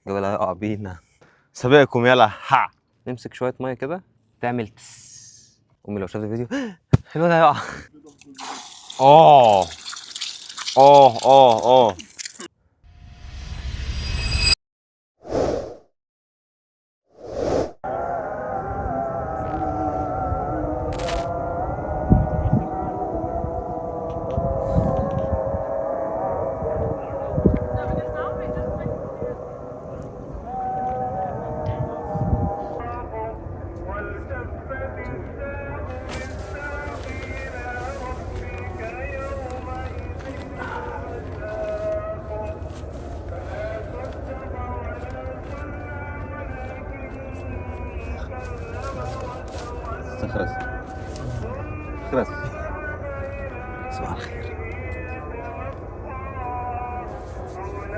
الجبل هيقع بينا. سابقكم يلا. ها، نمسك شوية مية كده تعمل تس. امي لو شافت الفيديو الواد هيقع. اه اه اه اه. خلاص خلاص. صباح الخير.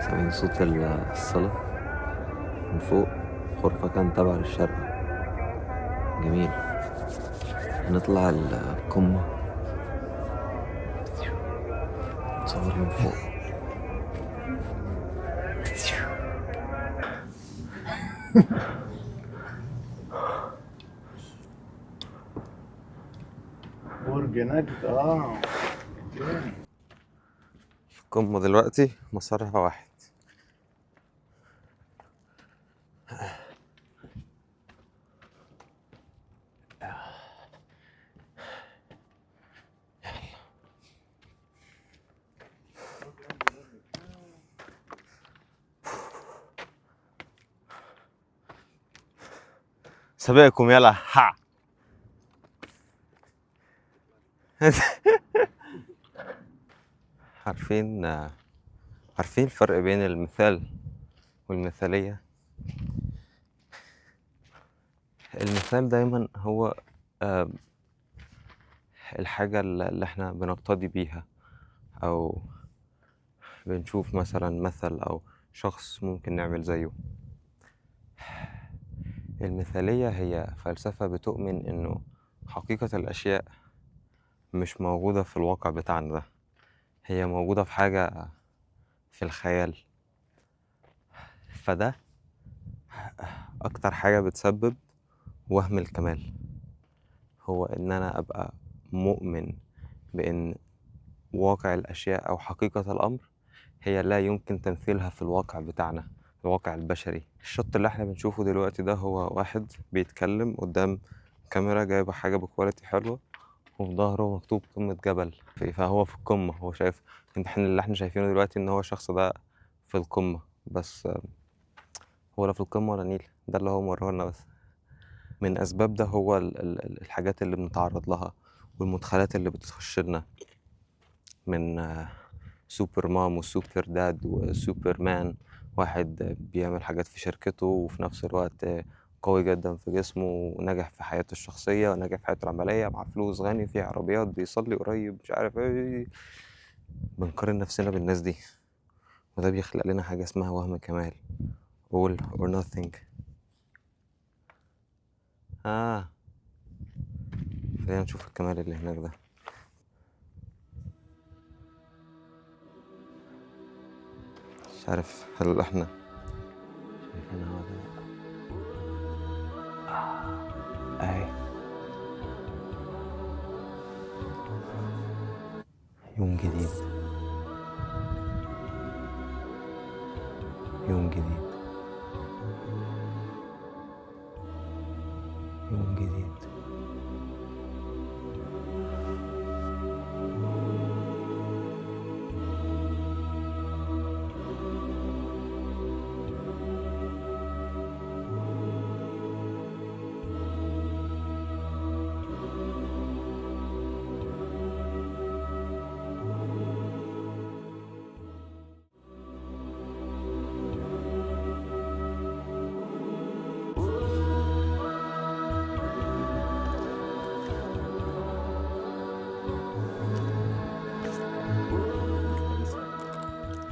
سامعين صوت الصلاة من فوق. غرفة كان تابعة للشرق. جميل. هنطلع القمة نصور من فوق. برج نجد. القمة دلوقتي مسارها واحد. سابقكم يلا. ها. عارفين عارفين الفرق بين المثال والمثالية؟ المثال دايما هو الحاجة اللي احنا بنقتدي بيها، أو بنشوف مثلا مثل أو شخص ممكن نعمل زيه. المثالية هي فلسفة بتؤمن إنه حقيقة الأشياء مش موجودة في الواقع بتاعنا ده، هي موجودة في حاجة في الخيال. فده أكتر حاجة بتسبب وهم الكمال، هو إن أنا أبقى مؤمن بإن واقع الأشياء أو حقيقة الأمر هي لا يمكن تمثيلها في الواقع بتاعنا، الواقع البشري. الشط اللي احنا بنشوفه دلوقتي ده هو واحد بيتكلم قدام كاميرا جايبة حاجة بكواليتي حلوة، وفي ظهره مكتوب قمة جبل، فهو في القمة. هو شايف إن احنا اللي احنا شايفينه دلوقتي إن هو الشخص ده في القمة، بس هو لا في القمة ولا نيل، ده اللي هو موريه لنا. بس من أسباب ده هو الحاجات اللي بنتعرض لها والمدخلات اللي بتخش لنا من super mom و super dad و super man. واحد بيعمل حاجات في شركته وفي نفس الوقت قوي جدا في جسمه ونجح في حياته الشخصية ونجح في حياته العملية، مع فلوس، غني، فيه عربيات، بيصلي قريب، مش عارف ايه. بنقارن نفسنا بالناس دي، وده بيخلق لنا حاجة اسمها وهم كمال، all or nothing. خلينا نشوف الكمال اللي هناك ده. مش عارف هل احنا شايفينها ولا لا. اهي. يوم جديد، يوم جديد، يوم جديد.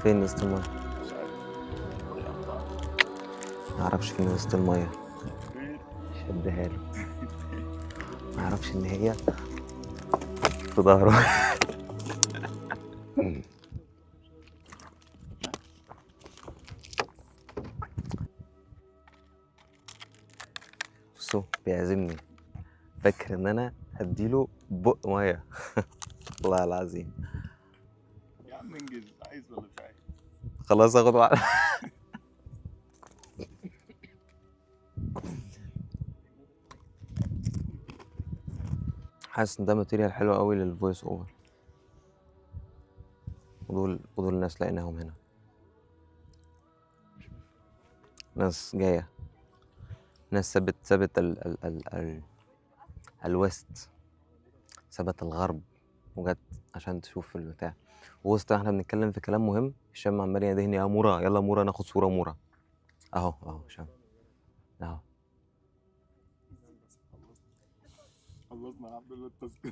فين وسط المية؟ معرفش فين وسط المية. شدها له، معرفش إن هي في ظهره. نفسه بيعزمني، فاكر ان انا هديله بق مية. والله العظيم. يا عم انجز، عايز ولا مش عايز؟ خلاص اخد واحدة. حاسس ان ده material حلو قوي لل voice over. ودول الناس لقيناهم هنا، ناس جاية، ناس سابت ال ال ال ال ال West، سابت الغرب وجت عشان تشوف البتاع. وسط احنا بنتكلم في كلام مهم، هشام عمال ينادهني يا مورا، يلا مورا ناخد صورة مورا. اهو هشام اهو. خلصنا الحمد لله ال task.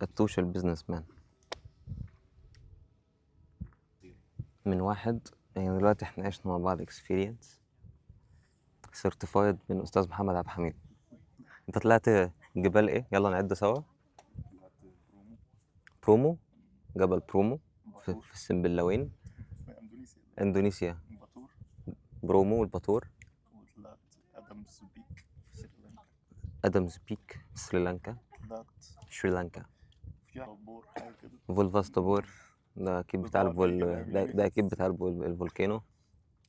التوش ال business man. من واحد يعني دلوقتي احنا عشنا مع بعض experience certified من استاذ محمد عبد الحميد. انت طلعت جبال ايه؟ يلا نعد سوا. برومو، جبل برومو في السنبلاوين، في اندونيسيا. اندونيسيا. باتور. برومو والباتور. وطلعت ادمز بيك في سريلانكا. ادمز بيك في سريلانكا. طلعت شريلانكا. في بور حاجة كده. فولفاستابور ده اكيد بتاع بيطلع الفول، بيجي ده اكيد بتاع ال volcano.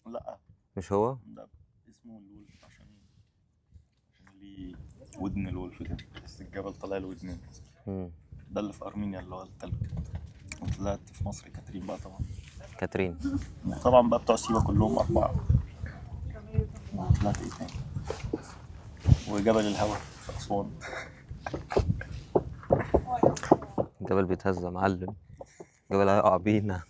لا مش هو؟ ده اسمه ال wolf عشان ليه ودن ال wolf كده، بس الجبل طالع له ودنين. ده اللي في ارمينيا اللي هو التلج. وطلعت في مصر كاترين بقى طبعا. كاترين. وطبعا بقى بتوع سيوة كلهم 4. وطلعت ايه تاني؟ وجبل الهوا في اسوان. الجبل بيتهز يا معلم، الجبل هيقع بينا.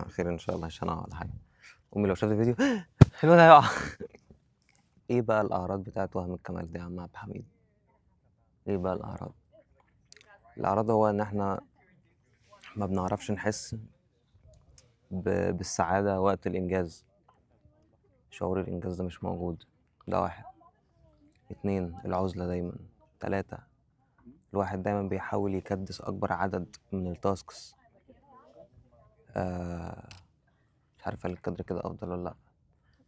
خير ان شاء الله، مش هنقع ولا حاجة. امي لو شافت الفيديو الواد هيقع. ايه بقى الاعراض بتاعت وهم الكمال دي يا عم عبد الحميد؟ ايه بقى الاعراض؟ الاعراض هو ان احنا ما بنعرفش نحس بالسعادة وقت الانجاز. شعور الانجاز ده مش موجود. ده 1. 2، العزلة دايما. 3، الواحد دايما بيحاول يكدس اكبر عدد من ال tasks. مش عارف هل الكادر كده افضل ولا لا.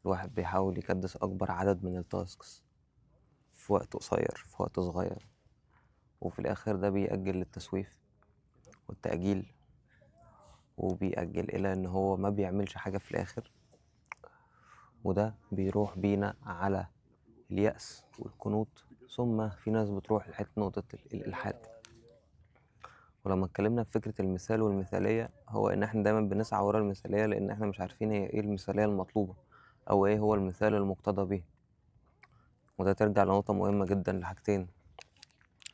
الواحد بيحاول يكدس اكبر عدد من ال tasks في وقت قصير، في وقت صغير، وفي الاخر ده بيأجل للتسويف والتأجيل، وبيأجل الى ان هو ما بيعملش حاجة في الاخر. وده بيروح بينا على اليأس والقنوط، ثم في ناس بتروح لحتة نقطة الإلحاد. ولما اتكلمنا في فكرة المثال والمثالية، هو إن إحنا دايماً بنسعى ورا المثالية لأن إحنا مش عارفين هي إيه المثالية المطلوبة أو إيه هو المثال المقتضى به. وده ترجع لنقطة مهمة جداً لحاجتين،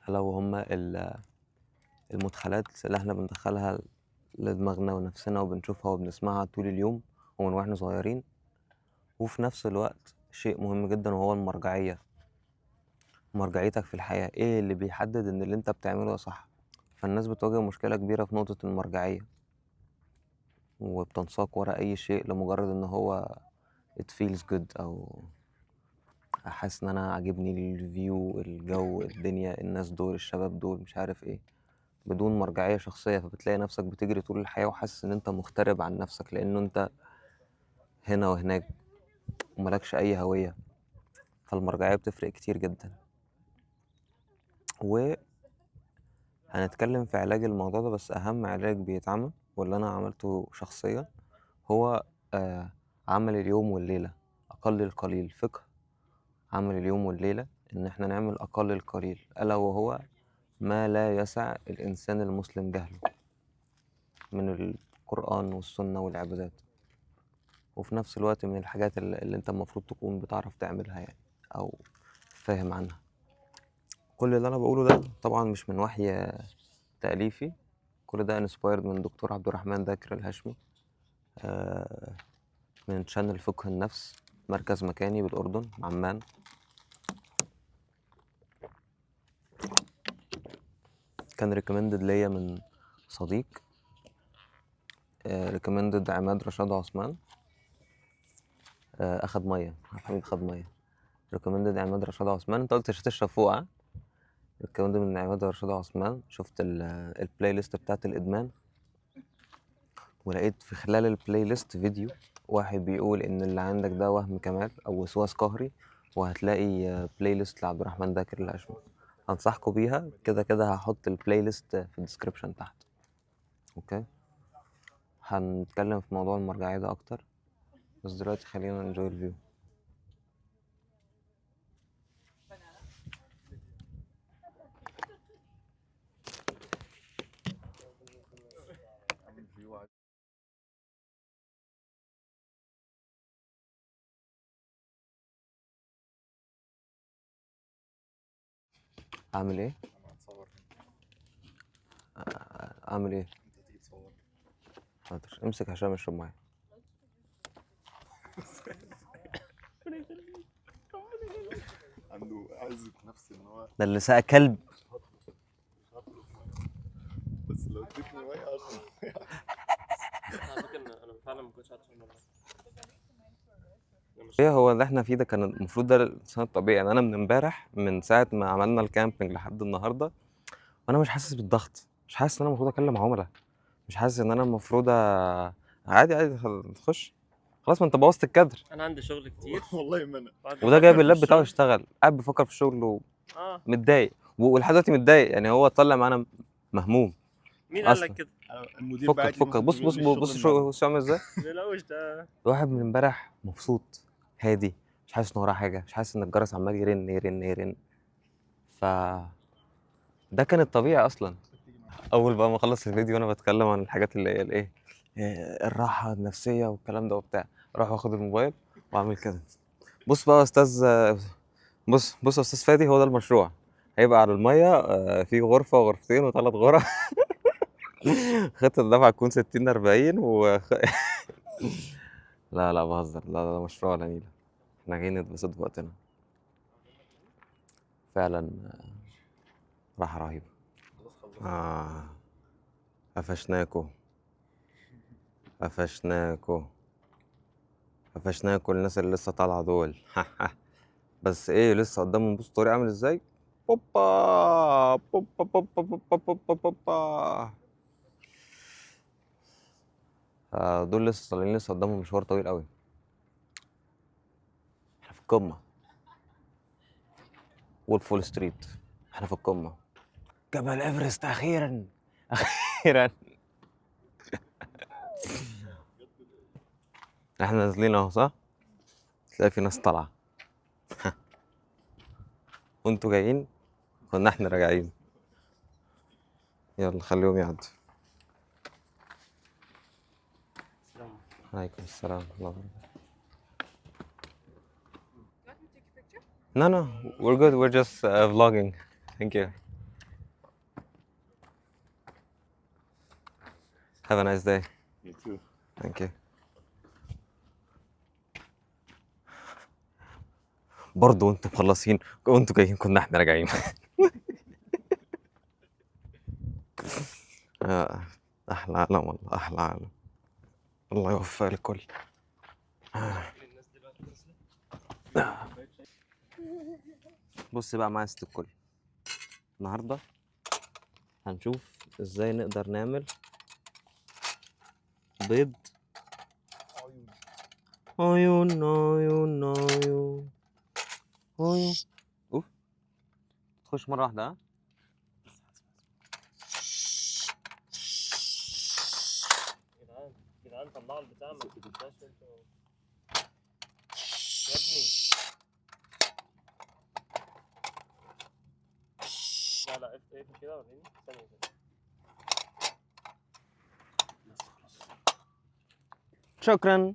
ألا وهما المدخلات اللي إحنا بندخلها لدماغنا ونفسنا وبنشوفها وبنسمعها طول اليوم ومن وإحنا صغيرين، وفي نفس الوقت شيء مهم جداً وهو المرجعية. مرجعيتك في الحياة، إيه اللي بيحدد إن اللي أنت بتعمله ده صح؟ فالناس بتواجه مشكلة كبيرة في نقطة المرجعية، وبتنساق ورا أي شيء لمجرد إن هو it feels good، أو حاسس إن أنا عاجبني ال view، الجو، الدنيا، الناس دول، الشباب دول، مش عارف إيه، بدون مرجعية شخصية. فبتلاقي نفسك بتجري طول الحياة وحاسس إن أنت مغترب عن نفسك، لأنه أنت هنا وهناك وملكش أي هوية. فالمرجعية بتفرق كتير جدا. و هنتكلم في علاج الموضوع ده، بس أهم علاج بيتعمل واللي أنا عملته شخصيا هو عمل اليوم والليلة، أقل القليل. فقه عمل اليوم والليلة، إن إحنا نعمل أقل القليل، ألا وهو ما لا يسع الإنسان المسلم جهله من القرآن والسنة والعبادات، وفي نفس الوقت من الحاجات اللي أنت المفروض تكون بتعرف تعملها أو فاهم عنها. كل اللي أنا بقوله ده طبعا مش من وحي تأليفي، كل ده inspired من دكتور عبد الرحمن ذاكر الهاشمي، من channel فقه النفس، مركز مكاني بالأردن عمان. كان recommended ليا من صديق، recommended عماد رشاد عثمان، أخد مية، عبد الحميد خد مية. recommended عماد رشاد عثمان، أنت قلت مش هتشرب فوق، ها؟ recommended من عماد رشاد عثمان. شفت ال playlist بتاعت الإدمان، ولقيت في خلال ال playlist فيديو واحد بيقول ان اللي عندك ده وهم كمال او وسواس قهري، وهتلاقي playlist لعبد الرحمن ذاكر الهاشمي، انصحكم بيها. كده كده هحط ال playlist في ال description تحت. okay، هنتكلم في موضوع المرجعية ده اكتر، بس دلوقتي خلينا enjoy ال view. اعمل ايه؟ انا هتصور. اعمل ايه؟ انت تيجي تصور. حاضر، امسك هشام اشرب ميه. عنده عزة نفس ان هو ده اللي ساق كلب. بس لو اديتني مية اشرب. على فكرة انا فعلا ما كنتش عارف والله. ايه هو اللي احنا فيه ده؟ كان المفروض ده الانسان الطبيعي. يعني انا من امبارح، من ساعة ما عملنا ال camping لحد النهارده، وانا مش حاسس بالضغط، مش حاسس ان انا المفروض اكلم عملاء، مش حاسس ان انا المفروض عادي عادي تخش خلاص. ما انت بوظت الكادر. انا عندي شغل كتير والله ما انا وده جايب ال lap بتاعه يشتغل، قاعد بيفكر في شغله ومتضايق، ولحد دلوقتي متضايق. يعني هو طلع معانا مهموم. مين قال لك كده؟ المدير فكك فكك، بص بص بص شو بص عامل ازاي. لا ده الواحد من امبارح مبسوط هادي، مش حاسس ان وراه حاجة، مش حاسس ان الجرس عمال يرن يرن يرن. ف ده كان الطبيعي اصلا. اول بقى ما اخلص الفيديو وانا بتكلم عن الحاجات اللي هي الايه، الراحة النفسية والكلام ده وبتاع، اروح واخد الموبايل واعمل كده. بص بقى يا استاذ، بص بص يا استاذ فادي، هو ده المشروع هيبقى على المية، في غرفة وغرفتين وثلاث غرف. خطه الدفع تكون 60 40 و لا لا بهزر، لا لا مشروع ولا نيلة، احنا جايين نتبسط بوقتنا فعلا. راحة رهيبة. قفشناكو قفشناكو قفشناكو، الناس اللي لسه طالعة دول. بس ايه لسه قدامهم، بص الطريق عامل ازاي. بوبا بوبا بوبا بوبا بوبا بوبا. دول لسه طالعين، لسه قدامهم مشوار طويل قوي. احنا في القمة، Wolf Wall Street، احنا في القمة. جبل ايفرست اخيرا اخيرا. احنا نازلين اهو، صح؟ تلاقي في ناس طالعة. وانتوا جايين كنا احنا راجعين. يلا خليهم يعدوا. عليكم السلام ورحمة الله وبركاته. No, no, we're good. We're just vlogging. Thank you. Have a nice day. You too. Thank you. برضو وانتوا مخلصين وانتوا جايين كنا احنا راجعين. احلى عالم والله، احلى عالم. الله يوفق الكل. بص بقى معايا ست الكل، النهارده هنشوف ازاي نقدر نعمل بيض عيون عيون عيون عيون. اوف، تخش مرة واحدة. ها جدعان جدعان طلعوا البتاع، ما تنساش انتوا يا ابني. لا لا اقفل كده وريني ثانية كده. شكرا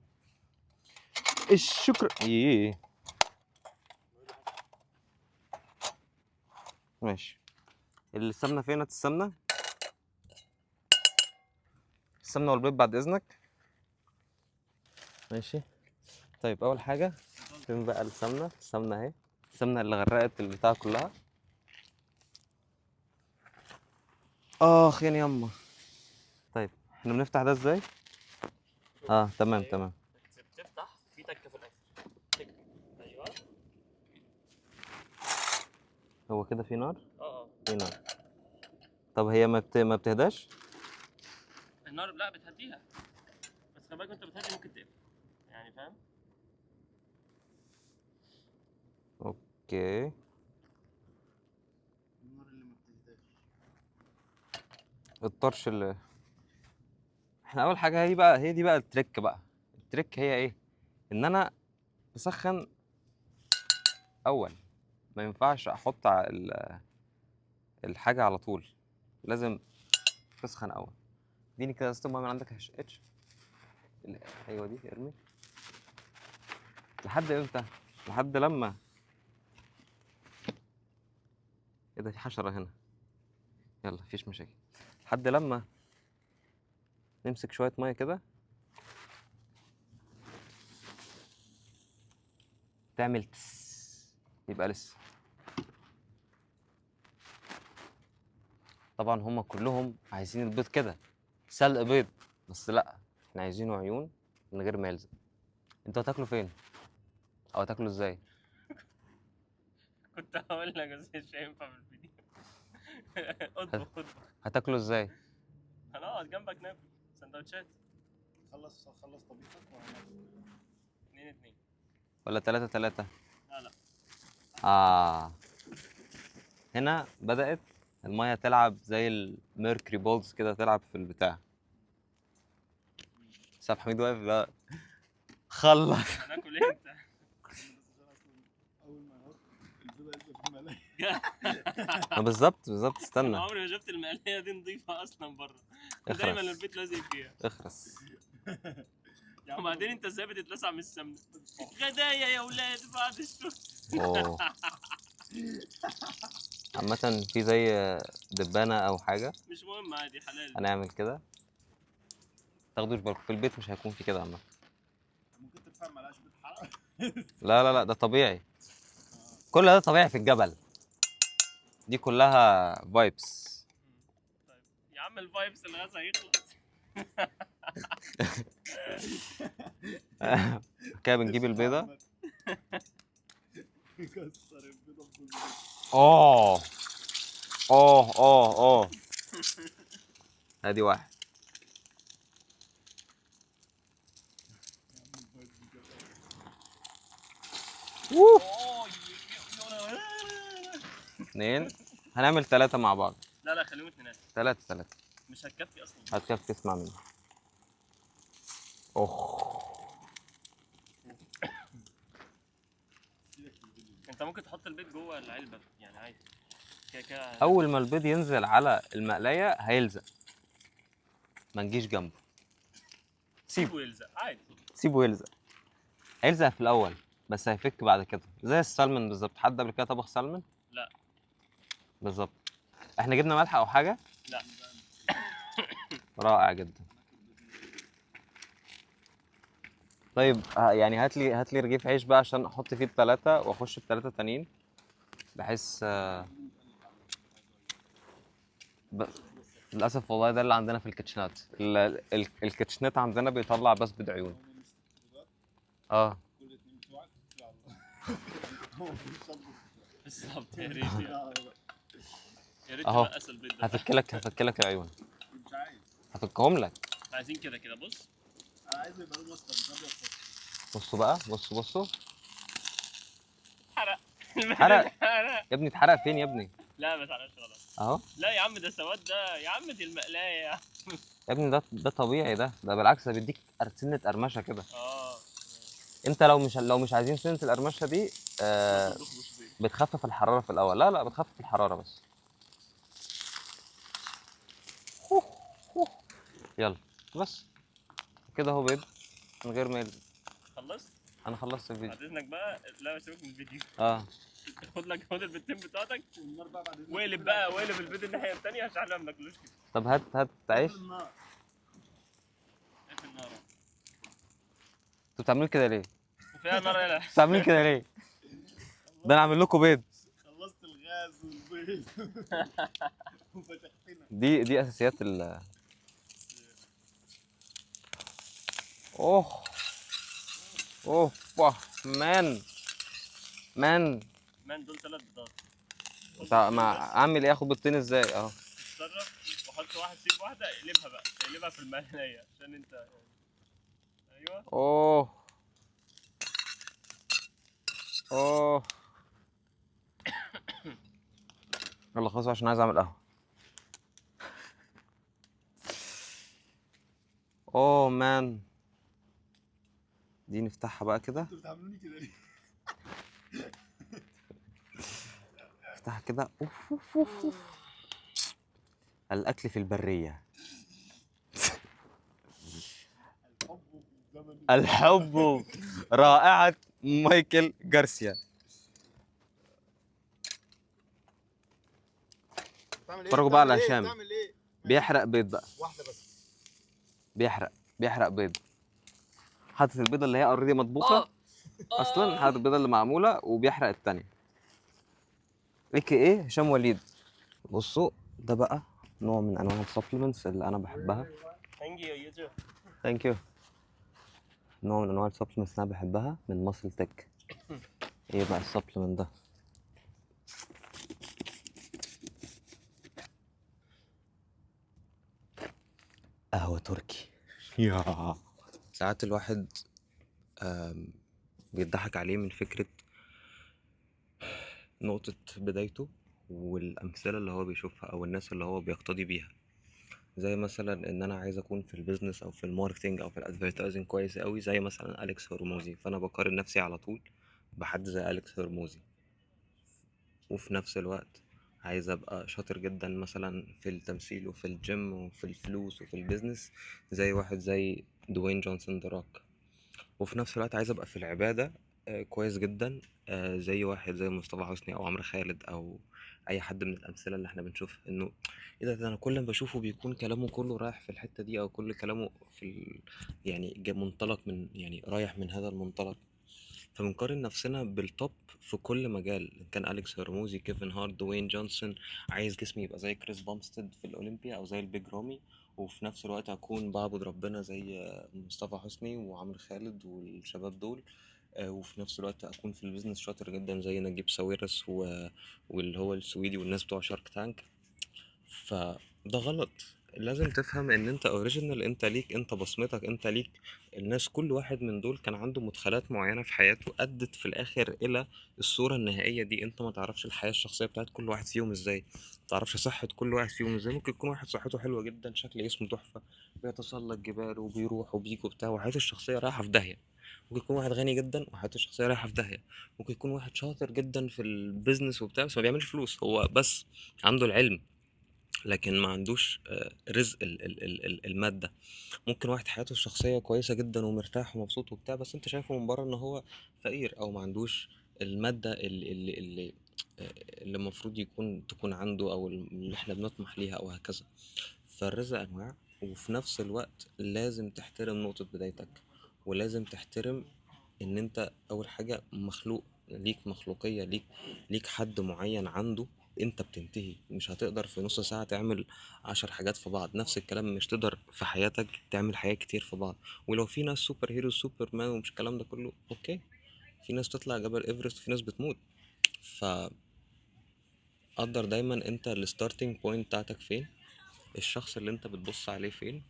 الشكر. ايه ماشي. السمنة فين؟ السمنة، السمنة والبيض بعد اذنك. ماشي. طيب اول حاجة فين بقى السمنة؟ السمنة اهي، السمنة اللي غرقت البتاع كلها. اخ يا يما. طيب احنا بنفتح ده ازاي؟ تمام تمام. بتفتح في تكه في الاخر. تك. ايوه هو كده في نار؟ اه في نار. طب هي ما بتهداش؟ النار لا بتهديها، بس خلي بالك وانت بتهدي ممكن تقفل. يعني فاهم؟ okay. النار اللي ما بتهداش. الطرش اللي احنا اول حاجة هي بقى، هي دي بقى ال trick بقى. ال trick هي ايه؟ ان انا بسخن اول، ما ينفعش احط الحاجة على طول، لازم تسخن اول. اديني كده ازازة المية من عندك يا اتش. ايوه دي ارمي. لحد امتى؟ لحد لما ايه ده، في حشرة هنا. يلا مفيش مشاكل. لحد لما نمسك شوية مية كده تعمل تس، يبقى لسه. طبعا هما كلهم عايزين البيض كده سلق بيض، بس لا، احنا عايزينه عيون من غير ما يلزق. انتوا هتاكلوا فين؟ او هتاكلوا ازاي؟ كنت هقول لك بس مش هينفع في الفيديو. اطبخ اطبخ. هتاكلوا ازاي؟ هنقعد جنبك ناكل سندوتشات. خلص طبيخك وهناكل. 2-2 ولا 3-3؟ لا لا. هنا بدأت المية تلعب زي ال mercury balls كده، تلعب في البتاع. ساب حميد واقف بقى. خلص. هناكل ايه انت؟ اول ما يحط البيضة يلزق في المقلاية. بالظبط بالظبط. استنى، انا عمري ما شفت المقلاية دي نظيفة اصلا بره، دايما البيت لازق فيها. اخرس. وبعدين انت ازاي بتتلسع من السمنة؟ غدايا يا ولاد بعد الشغل. اوه. عامة في زي دبانة أو حاجة، مش مهم عادي، حلال. هنعمل كده، تاخدوش بالكم في البيت مش هيكون في كده. عامة ممكن ترفع معلقة بتحرق. لا لا لا، ده طبيعي، كل ده طبيعي في الجبل، دي كلها vibes. طيب يا عم ال vibes الغاز هيخلص. كده بنجيب البيضة. كسر البيضة. اوه اوه اوه اوه، ادي واحد. اثنين، هنعمل 3 مع بعض. لا لا خليهم 2. 3 مش هتكفي اصلا. هتكفي، اسمع مني. اخ، انت ممكن تحط البيض جوه العلبة يعني عادي كده كده. اول ما البيض ينزل على المقلايه هيلزق، ما نجيش جنبه، سيبه يلزق عادي، سيبه يلزق. هيلزق في الاول بس هيفك بعد كده، زي السلمون بالظبط. حد قبل كده طبخ سلمون؟ لا. بالظبط. احنا جبنا ملح او حاجة؟ لا. رائع جدا. طيب يعني هات لي رغيف عيش بقى عشان احط فيه الثلاثة واخش بثلاثة تانيين، بحيث للاسف والله ده اللي عندنا في الكيتشنات. الكيتشنات عندنا بيطلع بس بيض عيون. بالظبط. يا ريت يا ريت اهو. تبقى البيض ده. هفك لك العيون. مش عايز. هفكهم لك. عايزين كده كده. بص انا عايز يبقى لونه اصفر مش ابيض. بصوا بقى، بصوا. اتحرق. اتحرق يا ابني. اتحرق فين يا ابني؟ لا ما اتحرقش خلاص اهو. لا يا عم ده سواد ده يا عم، دي المقلايه يا عم. يا ابني ده طبيعي، ده بالعكس ده بيديك سنة قرمشه كده. انت لو مش عايزين سنة القرمشه دي بتخفف الحرارة في الاول. لا لا بتخفف الحرارة بس. يلا بس كده اهو، بيض من غير ما يلزق. خلصت؟ انا خلصت الفيديو. بعد اذنك بقى. لا سيبك من الفيديو. خد لك، خد البيضتين بتاعتك والنار بقى بعد اذنك. واقلب بقى، واقلب البيض الناحية الثانية عشان احنا ما بناكلوش كده. طب هات عيش. النار. اقفل النار. انتوا بتعملوا كده ليه؟ فيها نار يلا. بتعملوا كده ليه؟ ده انا عامل لكم بيض. خلصت الغاز والبيض وفتحتنا. دي اساسيات ال اوه اوه واه man man man دول 3 بيضات. طب ما اعمل ايه؟ اخد بيضتين ازاي؟ اهو اتصرف وحط واحد، سيب واحدة، اقلبها بقى، اقلبها في المقلايه عشان انت. ايوه. اوه اوه يلا خلاص عشان عايز اعمل قهوة. oh man، دي نفتحها بقى كده. انتوا بتعاملوني كده ليه؟ نفتحها كده. اوف اوف اوف اوف. الاكل في البرية. الحب رائعة مايكل جارسيا. اتفرجوا بقى على هشام بيحرق بيض بقى. واحدة بس. بيحرق بيض. حاطط البيضة اللي هي already مطبوخه اصلا، حاطط البيضة اللي معمولة وبيحرق الثانية. ايه هشام وليد. بصوا ده بقى نوع من انواع ال supplements اللي انا بحبها. Thank you, you too. Thank you. نوع من انواع ال supplements اللي انا بحبها من MuscleTech. ايه بقى ال supplement ده؟ قهوة تركي. يا ساعات الواحد بيضحك عليه من فكرة نقطة بدايته والأمثلة اللي هو بيشوفها أو الناس اللي هو بيقتدي بيها. زي مثلا إن أنا عايز أكون في ال business أو في ال marketing أو في ال advertising كويس قوي زي مثلا أليكس هرموزي، فأنا بقارن نفسي على طول بحد زي أليكس هرموزي. وفي نفس الوقت عايز أبقى شاطر جدا مثلا في التمثيل وفي الجيم وفي الفلوس وفي ال business زي واحد زي دوين جونسون ذا روك. وفي نفس الوقت عايز أبقى في العبادة كويس جدا زي واحد زي مصطفى حسني أو عمرو خالد أو أي حد من الأمثلة اللي احنا بنشوفها. إنه إيه ده أنا كل ما بشوفه بيكون كلامه كله رايح في الحتة دي، أو كل كلامه في يعني منطلق من، يعني رايح من هذا المنطلق. فبنقارن نفسنا بال top في كل مجال، إن كان أليكس هرموزي، كيفن هارت، دوين جونسون. عايز جسمي يبقى زي كريس بامستد في الأولمبيا أو زي البيج رامي، وفي نفس الوقت أكون بعبد ربنا زي مصطفى حسني وعمرو خالد والشباب دول. وفي نفس الوقت أكون في ال business شاطر جدا زي نجيب ساويرس واللي هو السويدي والناس بتوع شارك تانك. فده غلط. لازم تفهم ان انت original، انت ليك، انت بصمتك، انت ليك الناس. كل واحد من دول كان عنده مدخلات معينة في حياته ادت في الاخر الى الصورة النهائية دي. انت ما تعرفش الحياة الشخصية بتاعت كل واحد فيهم ازاي، ما تعرفش صحة كل واحد فيهم ازاي. ممكن يكون واحد صحته حلوة جدا، شكل جسمه تحفة، بيتسلق جبال وبيروح وبيجي وبتاع، وحياته الشخصية رايحة في داهية. ممكن يكون واحد غني جدا وحياته الشخصية رايحة في داهية. ممكن يكون واحد شاطر جدا في ال business وبتاع بس ما بيعملش فلوس، هو بس عنده العلم لكن ما عندوش رزق المادة. ممكن واحد حياته الشخصية كويسة جدا ومرتاح ومبسوط وبتاع، بس انت شايفه من بره ان هو فقير او ما عندوش المادة اللي المفروض تكون عنده او اللي احنا بنطمح ليها او هكذا. فالرزق انواع، وفي نفس الوقت لازم تحترم نقطة بدايتك، ولازم تحترم ان انت اول حاجة مخلوق، ليك مخلوقية، ليك حد معين عنده انت بتنتهي. مش هتقدر في نص ساعة تعمل 10 حاجات في بعض. نفس الكلام مش تقدر في حياتك تعمل حاجات كتير في بعض. ولو في ناس super hero سوبر مان ومش الكلام ده كله، okay، في ناس تطلع جبل ايفرست وفي ناس بتموت. ف قدر دايما انت ال starting point بتاعتك فين، الشخص اللي انت بتبص عليه فين،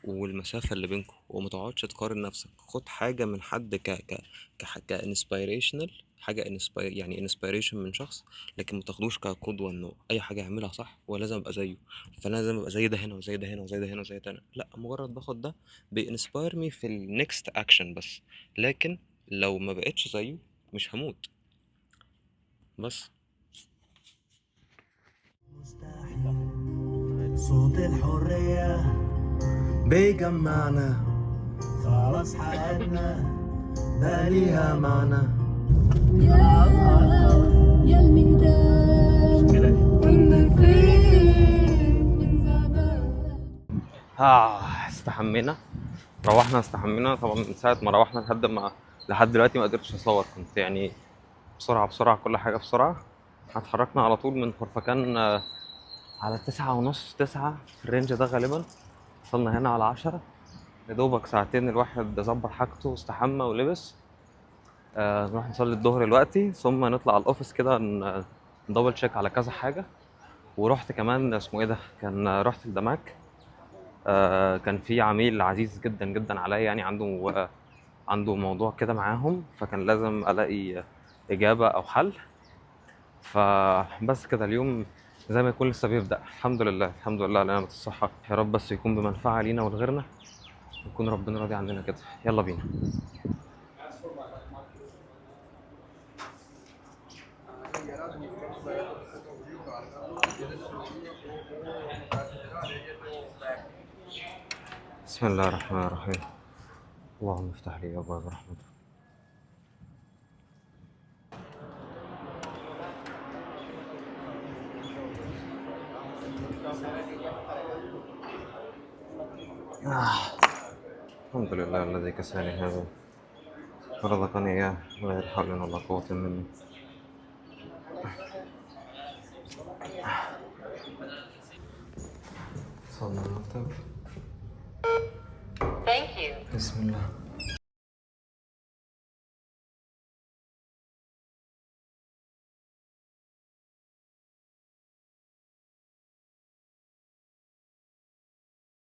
والمسافة اللي بينكم، وما تقعدش تقارن نفسك. خد حاجة من حد ك ك ك inspirational، حاجة inspire، يعني inspiration من شخص، لكن ما تاخدوش كقدوة انه اي حاجة يعملها صح ولازم ابقى زيه، فانا لازم ابقى زي ده هنا وزي ده هنا وزي ده هنا وزي ده هنا. لا، مجرد باخد ده بي inspire me في ال next action بس، لكن لو ما بقتش زيه مش هموت. بس مستحيل صوت الحرية بيجمعنا، خلاص حياتنا بقى ليها معنى. يا الميدان كنا فين من زمان. استحمينا، روحنا استحمينا. طبعا من ساعة ما روحنا لحد دلوقتي ما قدرتش اصور، كنت يعني بسرعة بسرعة كل حاجة بسرعة. اتحركنا على طول من خرفكان على 9:30، 9 في ال range ده غالبا. وصلنا هنا على 10، يا دوبك ساعتين الواحد ظبط حاجته واستحمى ولبس. نروح نصلي الظهر دلوقتي، ثم نطلع على ال office كده ن double check على كذا حاجة. ورحت كمان اسمه ايه ده، كان رحت الدماك. كان في عميل عزيز جدا جدا عليا، يعني عنده موضوع كده معاهم، فكان لازم الاقي اجابه او حل. فبس كده اليوم زي ما يكون لسه بيبدا. الحمد لله، الحمد لله على نعمه الصحة، يا رب بس يكون بمنفعة لينا ولغيرنا، ويكون ربنا راضي عننا كده. يلا بينا. بسم الله الرحمن الرحيم. اللهم افتح لي ابواب رحمتك. الحمد لله الذي كساني هذا ورزقني إياه من غير حول ولا قوة مني. وصلنا المكتب. Thank you. بسم الله.